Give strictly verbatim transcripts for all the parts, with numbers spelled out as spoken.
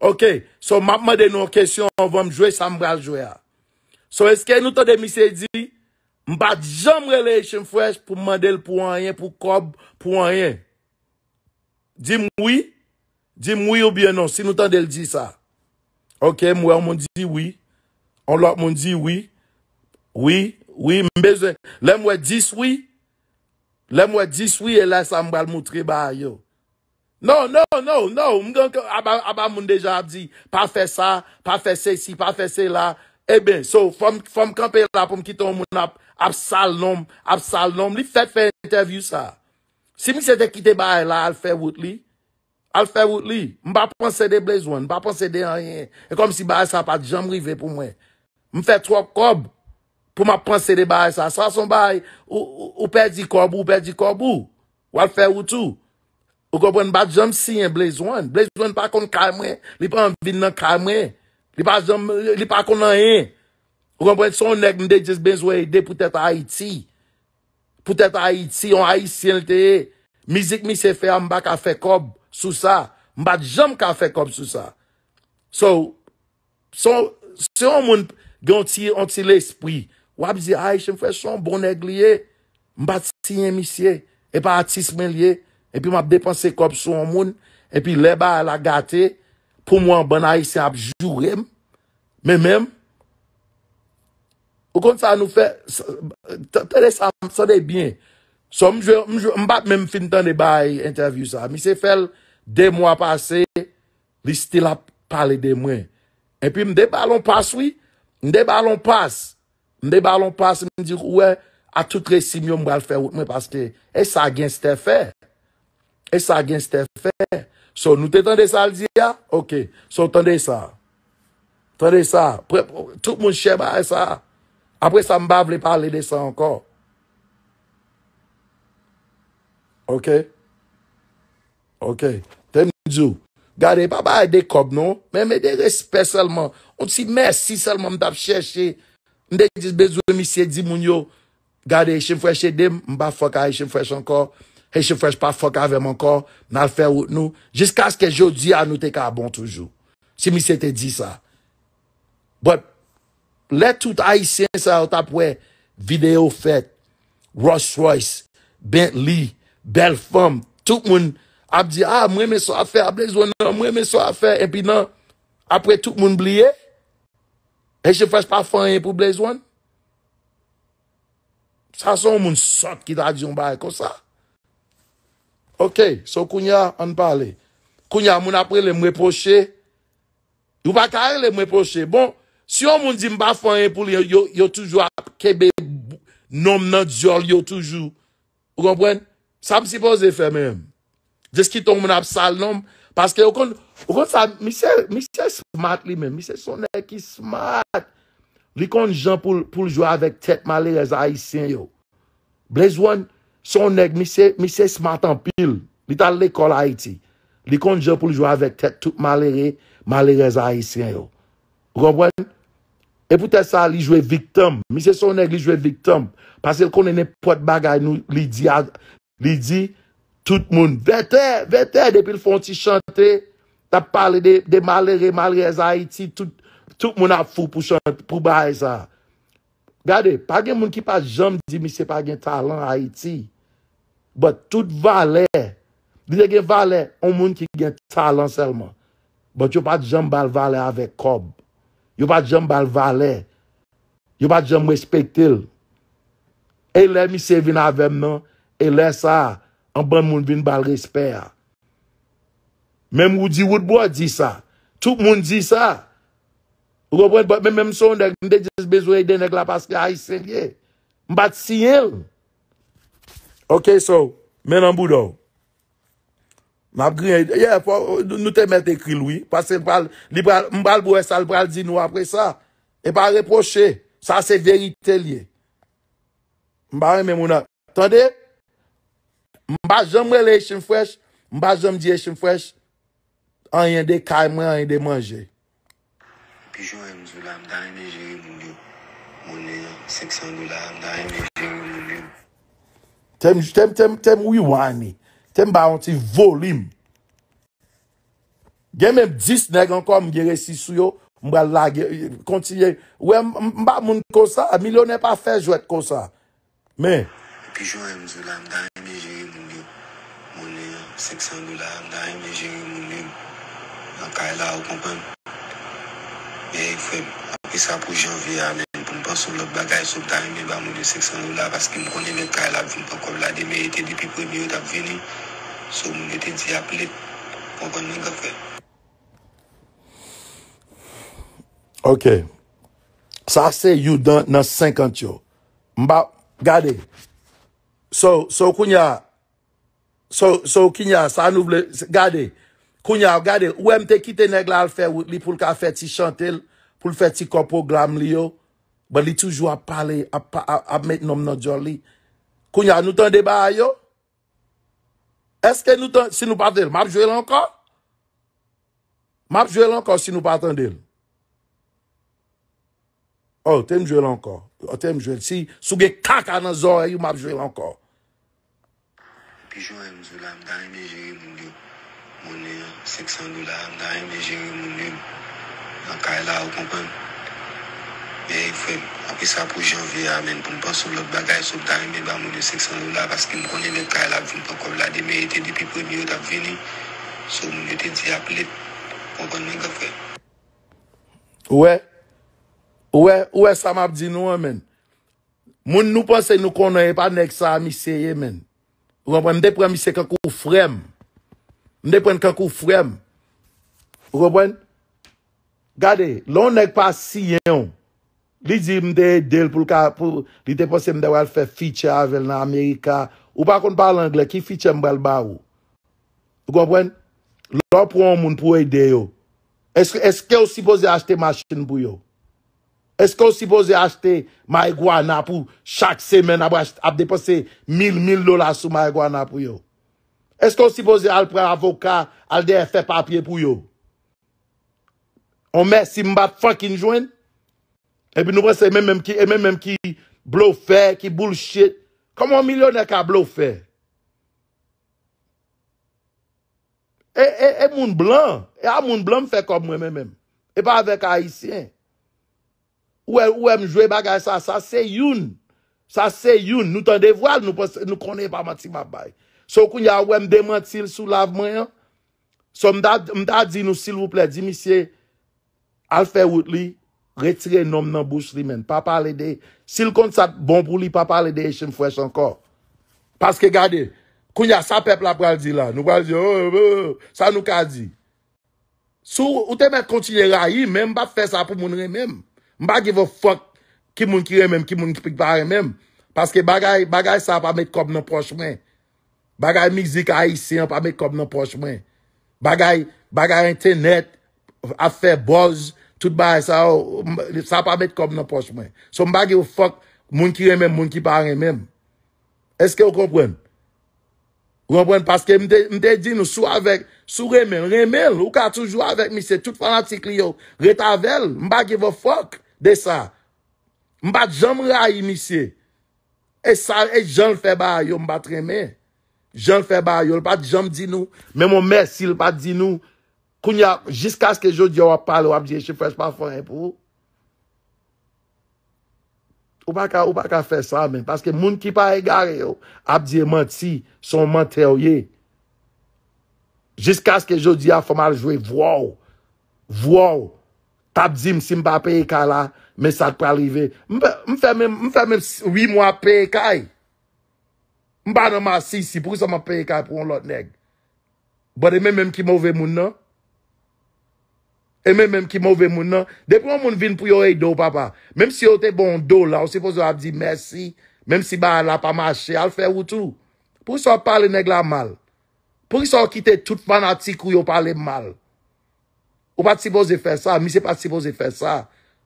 Ok, so m ap mande nou yon kesyon anvan m jwe sa m pral jwe a. So, èske nou tande misye di, m pa t janm rele Haitian Fresh pou m mande l pou anyen, pou kòb, pou anyen? Di m wi. Di m wi oubyen non, si nou tande l di sa. Ok, m wè yon moun di wi. Yon lòt moun di wi. Wi, wi, m bezwen. Lè m wè dis wi, lè m wè dis wi, e lè sa m pral moutre bagay yo. No, no, no, no. M gen aba, aba moun deja ap di, pa fè sa, pa fè sesi, pa fè sela. Ebyen, so, fò m, fò m kanpe la pou m kite yon moun ap, ap sal non m, ap sal non m. Li fèk fè entèvyou sa. Si misye te kite bagay la, al fè wout li, al fè wout li. M pa panse de Blaze One, m pa panse de anyen. E kòmsi bagay sa pa t janm rive pou mwen. M fè twòp kòb pou m ap panse de bagay sa. Sa se yon bagay, ou, ou, ou pèdi kòb ou, ou pèdi kòb ou. W al fè wout ou. Ou konprann, m pa t janm siyen Blaze One. Blaze One pa konn kay mwen, li pa anvi vin nan kay mwen. Li pa janm, li pa konn anyen. Ou konprann, se yon nèg m te just bezwen ede poutèt Ayiti. Poutèt Ayiti, yon Ayisyen l te ye. Mizik misye fè a, m pa ka fè kòb sou sa. M pa t janm ka fè kòb sou sa. So, se yon, se yon moun gen yon ti, yon ti lespri. W ap di, Haitian Fresh se yon bon nèg li ye. M pa t siyen misye. E pa atis mwen li ye. Epi m ap depanse kòb sou yon moun. Epi lè bagay la gate, pou mwen, yon bann Ayisyen ap joure m. Men menm, ou konn sa nou fè, s-, t-, tande sa, tande byen. So, m jwe, m jwe, m pa t menm fin tande bay entèvyou sa. Misye fè l de mwa pase, li still ap pale de mwen. Epi m te ba l on pas, wi. M te ba l on pas. M te ba l on pas, m di, ou wè, a tout resi m yo, m pral fè wout mwen, paske e sa genstè fè. E sa genstè fè. So, nou te tande sa l di a? Ok. So, tande sa. Tande sa. Pre-, tout moun share bagay sa. Apre sa, m pa vle pale de sa ankò. Ok. Ok. Te m di w, gade, pa bagay de kòb, non. Men, men de respè sèlman. On ti mèsi sèlman m t ap chèche. M te jis bezwen misye di moun yo, gade, Haitian Fresh ede m, m pa fuck a Haitian Fresh ankò. Haitian Fresh pa fuck avè m ankò. N al fè wout nou. Jiskaske jodi a, nou te ka bon toujou. Si misye te di sa. But, lè tout Ayisyen sa yo t ap wè videyo fèt, Rolls Royce, Bentley, bèl fanm, tout moun ap di, ah, m renmen sa w ap fè a, Blaze One nan, m renmen sa w ap fè. Epi nan, apre tout moun bliye, Haitian Fresh pa fè anyen pou Blaze One. Sa se yon moun sòt ki ta di yon bagay konsa. Ok, so kounye a, ann pale. Kounye a, moun ap rele m reproche. Ou pa ka rele m reproche. Bon, si yon moun di m pa fè anyen pou li, yo, yo toujou ap kenbe non m nan dyòl yo toujou. Ou konprann? Sa m sipoze fè menm? Just kite yon moun ap sal non m. Paske ou konn, ou konn sa, misye, misye smart li menm. Misye se yon nèg ki smart. Li konn jan pou l, pou l jwe avèk tèt malerèz ayisyen yo. Blaze One, se yon nèg, misye, misye smart anpil. Li t al lekòl Ayiti. Li konn jan pou l jwe avèk tèt tout malere, malerèz ayisyen yo. Ou konprann? E poutèt sa, li jwe viktim. Misye se yon nèg, li jwe viktim. Paske l konnen nenpòt bagay nou, li di a, li di, tout moun, vètè, vètè, depi l fè yon ti chante, t ap pale de, de malere, malerèz Ayiti, tout, tout moun ap fou pou chante, pou bagay sa. Gade, pa gen moun ki pa janm di misye pa gen talan Ayiti. But tout valè, li te gen valè, yon moun ki gen talan sèlman. But yo pa t janm ba l valè avèk kòb. Yo pa t janm ba l valè. Yo pa t janm respekte l. E lè misye vin avè m nan, e lè sa a, yon bann moun vin ba l respè a. Menm Roody Woodboy di sa. Tout moun di sa. Ou konprann? But men, menm si yon nèg, m te just bezwen ede nèg la paske ayisyen l ye. M pa t siyen l. Ok, so, men nan bouda w. M ap griyen. Yeah, fò, nou te mèt ekri l, wi. Paske l pral, li pral, m pral wè sa l pral di nou apre sa. E pa repwoche. Sa se verite l ye. M pa renmen moun nan. Tande? M pa janm rele Echanj Frèch. M pa janm di Echanj Frèch anyen de kay mwen, anyen de manje. Pijon M di w la, m ta renmen jere moun yo. Monnen an, senk san dola, m ta renmen jere moun yo. Tem, tem, tem, tem rewind li. Tem ba yon ti volim. Gen menm dis nèg ankò m gen resi sou yo, m pral lage, kontinye. Wè, m, m, m pa moun konsa, milyonè pa fè jwèt konsa. Men. Epi jan m di w la, m ta renmen jere moun yo. Monnen an, senk san dola, m ta renmen jere moun yo. Nan kay la, ou konprann? Men, frè m, apre sa pou janvye a, men, pou m panse yon lòt bagay, so m ta renmen ba moun yo senk san dola, paske m konnen lè kay la ap vin pran kòb la demen, e te depi premye yo t ap vini. So, moun yo te di ap late. Ou konprann, men, gran frè? Ok. Sa se youn nan, nan senkant yo. M pa, gade. So, so, kounye a, so, so, kounye a, sa nou vle, gade. Kounye a, gade, ou wè m te kite nèg la al fè wout li pou l ka fè ti chante l, pou l fè ti kòb pwogram li yo. But li toujou ap pale, ap, ap, ap met nonm nan dyòl li. Kounye a, nou tande bagay yo? Èske nou tan-, si nou pa tande l, m ap jwe l ankò? M ap jwe l ankò si nou pa tande l. Oh, te m jwe l ankò. Oh, te m jwe l. Si, si w gen kaka nan zòrèy ou, m ap jwe l ankò. Epi jan m di w la, m ta renmen jere moun yo. Monnen an, senk san dola, m ta renmen jere moun yo. Nan kay la, ou konprann? Men, frè m, apre sa pou janvye a, men, pou m panse yon lòt bagay, so m ta renmen ba moun yo senk san dola, paske m konnen lè kay la ap vin pran kòb la demen, e te depi premye yo t ap vini. So, moun yo te di ap late. Ou konprann, men, gran frè? Ou wè? Ou wè, ou wè sa m ap di nou an, men. Moun nou panse nou konnen, e pa nèg sa a misye ye, men. Ou konprann? M te pran misye kankou frè m. M te pran l kankou frè m. Ou konprann? Gade, lè yon nèg pa siyen w, li di m te ede l pou l ka, pou, li te panse m ta pral fè feature avè l nan Amerika. Ou pa konn pale anglè, ki feature m pral ba ou? Ou konprann? Lè w pran yon moun pou ede yo, èske, èske w sipoze achte machin pou yo? Èske w sipoze achte marigwana pou chak semèn ap, ach-, ap depanse mil, mil dola sou marigwana pou yo? Èske w sipoze al pran avoka, al dèyè fè papye pou yo? On mèsi m pa t fucking jwenn. Epi nou panse e menm menm ki, e menm menm ki blofè, ki bullshit. Kòman yon milyonè ka blofè? E, e, e moun blan, e a moun blan m fè kòb mwen menm menm. E pa avèk ayisyen. Ou wè, ou wè m jwe bagay sa, sa se youn. Sa se youn. Nou tande vwa l, nou panse, nou konnen e pa manti m ap bay. So kounye a ou wè m demanti l sou live mwen an. So m ta, m ta di nou silvouplè, di misye al fè wout li, retire non m nan bouch li, men. Pa pale de, si l konn sa k bon pou li, pa pale de Echann Fresh ankò. Paske gade, kounye a sa pèp la pral di la. Nou pral di, oh, oh, oh, sa nou ka di? Si w, ou te mèt kontinye rayi, men m p ap fè sa pou moun renmen m. M pa give a fuck ki moun ki renmen m, ki moun ki pa renmen m. Paske bagay, bagay sa pa met kòb nan pòch mwen. Bagay mizik ayisyen an pa met kòb nan pòch mwen. Bagay, bagay entènèt, ap fè buzz, tout bagay sa yo, m-, sa pa met kòb nan pòch mwen. So m pa give a fuck moun ki renmen m, moun ki pa renmen m. Èske w konprann? Ou konprann? Paske m te, m te di nou, si w avèk, si w renmen l, renmen l. Ou ka toujou avèk misye, tout fanatik li yo, ret avè l. M pa give a fuck de sa. M pa t janm rayi misye. E sa, e jan l fè bagay yo, m pa t renmen. Jan l fè bagay yo, l pa t janm di nou, menm yon mèsi l pa t di nou. Kounye a, jiskaske jodi a w ap pale, w ap di Echann Fresh pa fè anyen pou ou. Ou pa ka, ou pa ka fè sa, men. Paske moun ki pa egare yo ap di e manti, se yon mantè w ye. Jiskaske jodi a, fò m al jwe vwa w. Vwa w. T ap di m si m pa peye kay la, men sa k pral rive. M fè, m fè menm, m fè menm uit mwa ap peye kay. M pa nan masi isi, poukisa m ap peye kay pou yon lòt nèg? But e menm menm ki move moun nan. E menm menm ki move moun nan. Depi yon moun vin pou yo ede w, papa, menm si yo te ba w yon dola, ou sipoze ap di mèsi, menm si bagay la pa mache, al fè wout ou. Poukisa w ap pale nèg la mal? Poukisa w kite tout fanatik ou yo pale m mal? Ou pa t sipoze fè sa, misye pa t sipoze fè sa.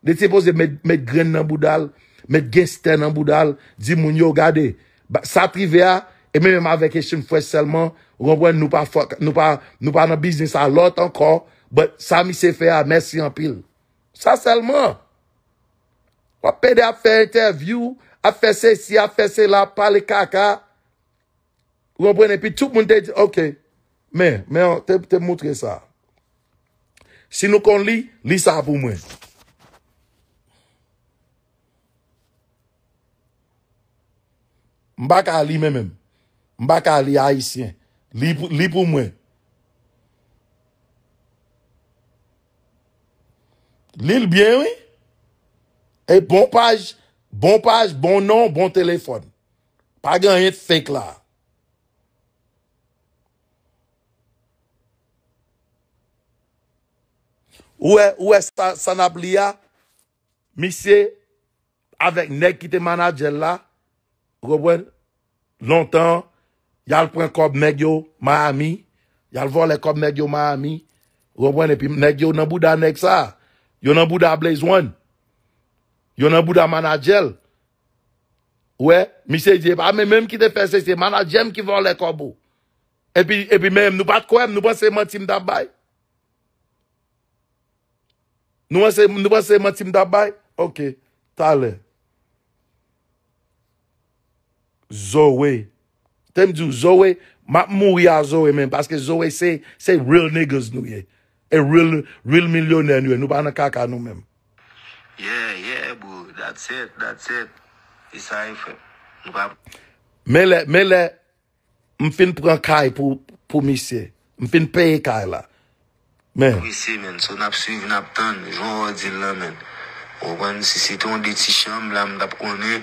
Li t sipoze met, met grenn nan bouda l, met genstè nan bouda l, di moun yo, gade, ba, sa t rive a, e menm menm avèk Echann Fresh sèlman, ou konprann, nou pa fòk, nou pa, nou pa nan biznis a lòt ankò, but sa misye fè a, mèsi anpil. Sa sèlman. W ap pede ap fè entèvyou, ap fè sesi, ap fè sela, ap pale kaka. Ou konprann? Epi tout moun te di, ok. Men, men, te, te moutre sa. Si nou konn li, li sa pou mwen. M pa ka li men menm. M pa ka li ayisyen. Li pou, li pou mwen. Li l byen, wi. E bon paj, bon paj, bon non, bon telefòn. Pa gen anyen fake la. Ou wè, ou wè sa, sa n ap li a? Misye avèk nèg ki te manadjè l la, ou konprann? Lontan, y al pran kòb nèg yo Miami, y al vòlè kòb nèg yo Miami, ou konprann? Epi nèg yo nan bouda nèg sa, yo nan bouda Blaze One, yo nan bouda manadjè l. Ou wè, misye di, e pa mwen menm ki te fè se, se manadjè m ki vòlè kòb ou. Epi, epi menm, nou pa t kwè m, nou panse manti m t ap bay. Nou panse, nou panse manti m t ap bay? Ok, talè. Zoe. Te m di w, Zoe, m ap mouri a Zoe menm, paske Zoe se, se real niggas nou ye. E real, real milyonè nou ye. Nou pa nan kaka nou menm. Yeah, yeah, bro. That's it, that's it. E sa e, frè m. Nou pa Men lè, men lè m fin pran kay pou, pou misye. M fin peye kay la. Men. Apresye, men. So, n ap swiv, n ap tann. Jan w di l lan, men. Ou konprann? Si se te yon de ti chanm, la, m t ap konnen.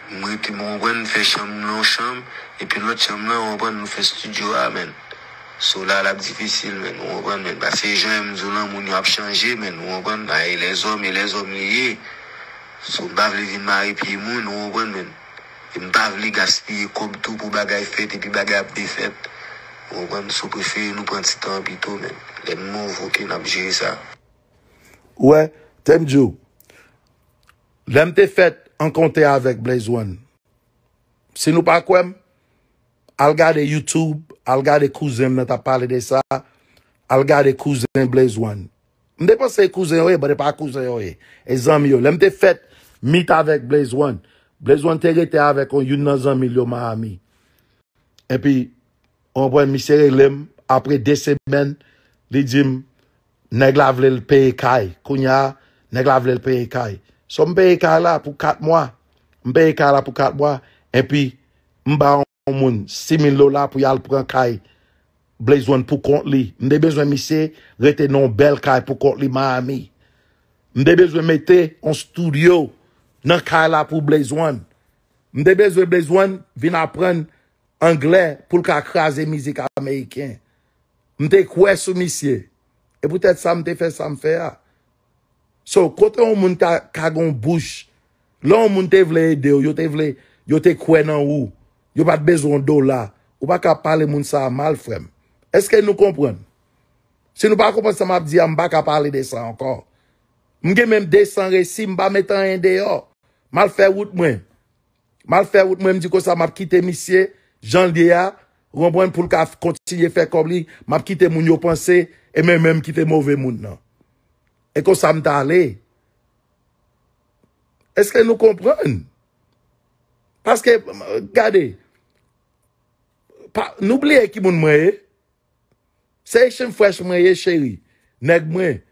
M rete, m konprann, fè chanm nan yon chanm. Epi lòt chanm nan, ou konprann, nou fè studio a, men. So, la, l ap difisil, men. Ou konprann, men. Paske jan m di w lan, moun yo ap chanje, men. Ou konprann? Ay, lèzòm, e lèzòm li ye. So, m pa vle vin mare pye moun, ou konprann, men. E m pa vle gaspiye kòb tou pou bagay fèt epi bagay ap defèt. Ou konprann? So prefere nou pran ti tan an pito, men. Lè n move, oke, n ap jere sa. Ou wè, te m di w, lè m te fèt rankontre avèk Blaze One, si nou pa kwè m, al gade YouTube, al gade kouzen m nan t ap pale de sa, al gade kouzen Blaze One. M te panse e kouzen yo ye, but e pa kouzen yo ye. E zanmi yo. Lè m te fèt meet avèk Blaze One, Blaze One te rete avèk yon, youn nan zanmi l yo Miami. Epi, ou konprann, misye rele m, apre de semèn, li di m, nèg la vle l peye kay. Kounye a, nèg la vle l peye kay. So, m peye kay la pou kat mwa. M peye kay la pou kat mwa. Epi, m ba yon moun sis mil dola pou y al pran kay Blaze One pou kont li. M te bezwen misye rete nan yon bèl kay pou kont li Miami. M te bezwen mete yon studio nan kay la pou Blaze One. M te bezwen Blaze One vin aprann anglè pou l ka kraze mizik ameriken. M te kwè sou misye. E poutèt sa m te fè sa m fè a. So, kote yon moun ka, ka gen yon bouch, lè yon moun te vle ede w, yo te vle, yo te kwè nan ou, yo pa t bezwen yon dola, ou pa ka pale moun sa a mal, frè m. Èske nou konprann? Si nou pa konprann sa m ap di a, m pa ka pale de sa ankò. M gen menm de san resi, m pa met anyen deyò. M al fè wout mwen. M al fè wout mwen, m di konsa m ap kite misye, jan l ye a, ou konprann, pou l ka kontinye fè kòb li, m ap kite moun yo panse, e men menm kite move moun nan. E konsa m t ale. Èske nou konprann? Paske, gade, pa, nou bliye ki moun mwen ye. Se Haitian Fresh mwen ye, cheri. Nèg mwen.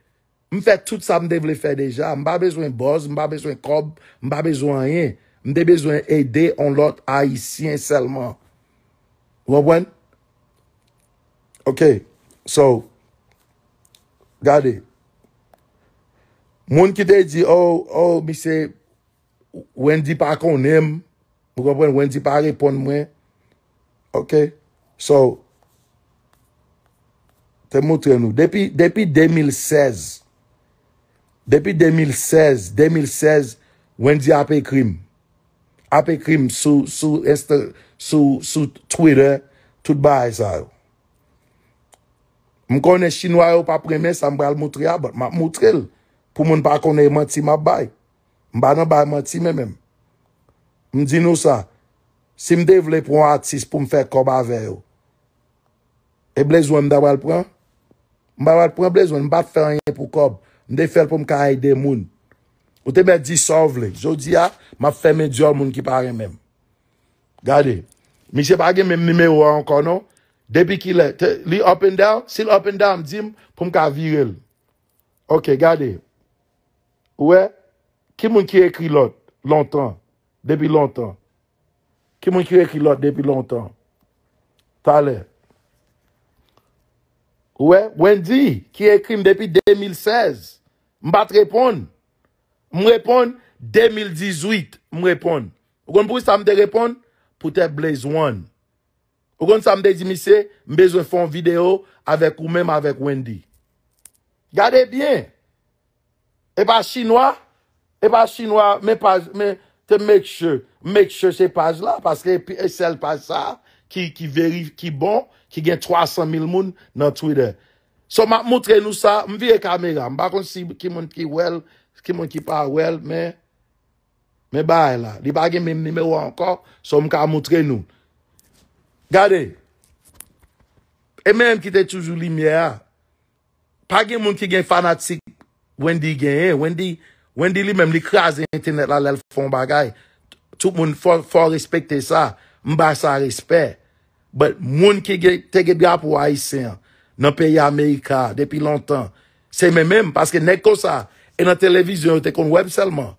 M fè tout sa m te vle fè deja. M pa bezwen buzz, m pa bezwen kòb, m pa bezwen anyen. M te bezwen ede yon lòt Ayisyen sèlman. Ou konprann? Ok. So, gade. Moun ki te di, oh, oh, misye, Wendy pa konnen m. Ou konprann? Wendy pa reponn mwen. Ok? So, te montre nou. Depi, depi de mil sèz, depi de mil sèz, de mil sèz, Wendy ap ekri m. Ap ekri m sou, sou Insta, sou, sou Twitter, tout bagay sa yo. M konnen Chinwa yo p ap renmen sa m pral montre a, but m ap montre l. Pou moun pa konnen e manti m ap bay. M pa nan bay manti men menm. M di nou sa, si m te vle pran yon atis pou m fè kòb avè yo, e Blaze One m ta pral pran? M pa pral pran Blaze One, m pa t fè anyen pou kòb. M te fè l pou m ka ede moun. Ou te mèt di sa w vle. Jodi a, m ap fèmen dyòl moun ki pa renmen m. Gade. Misye pa gen menm nimewo a ankò non. Depi kilè? Te, li up and down? Si l up and down, di m pou m ka vire l. Ok, gade. Ou wè? Ki moun ki ekri lòt lontan? Depi lontan. Ki moun ki ekri lòt depi lontan? Talè. Ou wè? Wendy, ki ekri m depi de mil sèz. M pa t reponn. M reponn de mil dizuit. M reponn. Ou konn poukisa m te reponn? Poutèt Blaze One. Ou konn sa m te di misye? M bezwen fè yon videyo avèk ou menm avèk Wendy. Gade byen. E pa chinwa? E pa chinwa, men paj, men te make sure, make sure se paj la, paske e pi- e sèl paj sa ki, ki veri, ki bon, ki gen twa san mil moun nan Twitter. So, m ap moutre nou sa, m vire kamera, m pa konn si ki moun ki wè l, ki moun ki pa wè l, men, men bagay la, li pa gen menm nimewo ankò, so m ka moutre nou. Gade, e menm ki te toujou limyè a. Pa gen moun ki gen fanatik Wendy genyen. Wendy, Wendy li menm, li kraze entènèt la lè l fè yon bagay. Tout moun fò, fò respekte sa. M ba sa respè. But moun ki gen, te gen drapo ayisyen an nan peyi Amerika depi lontan, se men menm, paske nèg konsa, e nan televizyon yo te konn wè m sèlman.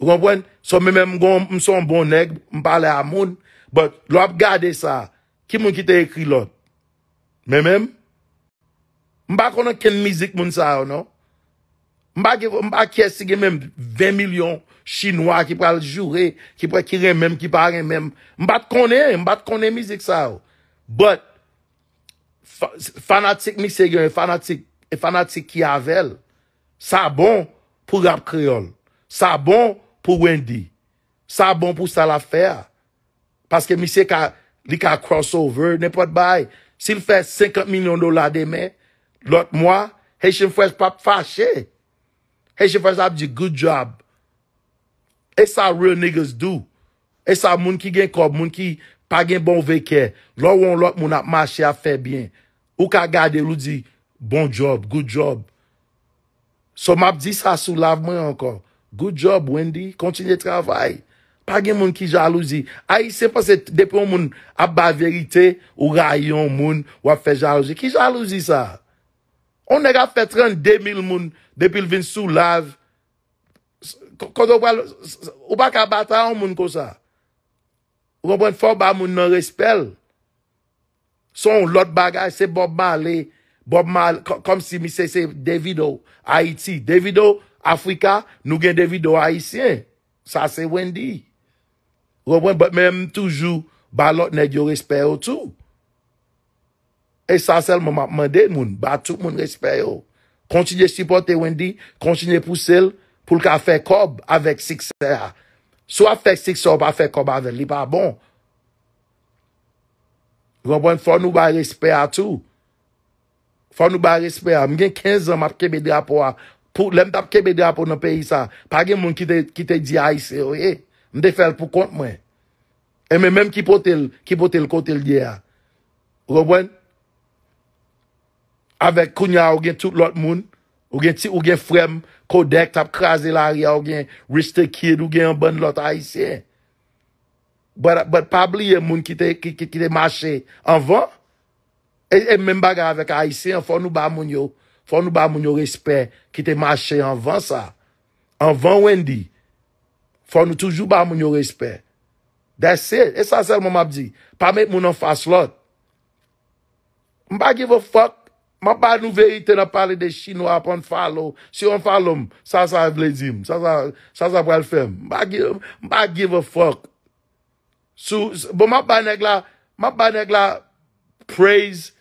Ou konprann? So, men menm, m gon, m se yon bon nèg, m pale a moun. But lè w ap gade sa, ki moun ki te ekri lòt? Men menm? M pa konn ankenn mizik moun sa yo, non. M pa gen, m pa kiyès ki gen menm ven milyon chinwa ki pral joure, ki pral, ki renmen m, ki pa renmen m. M pa t konnen, m pa t konnen mizik sa yo. But, fa- fanatik misye gen, fanatik, e fanatik ki avè l. Sa bon pou rap kreyòl. Sa bon pou Wendy. Sa bon pou sa l ap fè a. Paske misye ka, li ka cross over, nenpòt bagay. Si l fè senkant milyon dola demen, lòt mwa, Haitian Fresh p ap fache. Haitian Fresh ap di, "Good job." E sa real niggas do. E sa moun ki gen kòb, moun ki pa gen move kè. Lè w wè yon lòt moun ap mache, ap fè byen, ou ka gade l, ou di, "Bon job, good job." So, m ap di sa sou live mwen ankò. Good job, Wendy. Kontinye travay. Pa gen moun ki jalouzi. Ayisyen panse depi yon moun ap bay verite, ou rayi yon moun, w ap fè jalouzi. Ki jalouzi sa? Yon nèg ap fè trannde mil moun depi l vin sou live. S- ko- Kote w pral, s- s- ou pa ka batay yon moun konsa. Ou konprann? Fò w ba moun nan respè l. Se yon lòt bagay, se Bob Marley. Bob Marley, kò- kòmsi misye se Davido Ayiti. Davido Afrika, nou gen Davido ayisyen. Sa se Wendy. Ou konprann? But men m toujou ba lòt nèg yo respè yo tou. E sa sèlman m ap mande moun, ba tout moun respè yo. Kontinye sipòte Wendy, kontinye pouse l pou l ka fè kòb avèk siksè a. Si w ap fè siksè, w pa fè kòb avè l, li pa bon. Ou konprann? Fò nou bay respè a tou. Fò nou bay respè a. M gen kenz an m ap kenbe drapo a. Pou, lè m t ap kenbe drapo nan peyi sa, pa gen moun ki te, ki te di Ayisyen yo ye. M te fè l pou kont mwen. E men menm ki pote l, ki pote l kote l ye a. Ou konprann? Avèk kounye a, ou gen tout lòt moun. Ou gen ti, ou gen frè m, Kodak, t ap kraze lari a, ou gen Rich the Kid, ou gen yon bann lòt Ayisyen. But, but pa bliye moun ki te, ki, ki, ki te mache anvan. E, e menm bagay avèk Ayisyen an, fò nou ba moun yo, fò nou ba moun yo respè ki te mache anvan sa. Anvan Wendy. Fò nou toujou ba moun yo respè. That's it. E sa sèlman m ap di. Pa met moun anfas lòt. M pa give a fuck. M ap ba nou verite nan pale de chinwa ap unfollow. Si yo unfollow m, sa sa vle di m. Sa sa, sa sa pral fè m. M pa give, m pa give a fuck. Sou, s- bon, m ap ba nèg la, m ap ba nèg la praise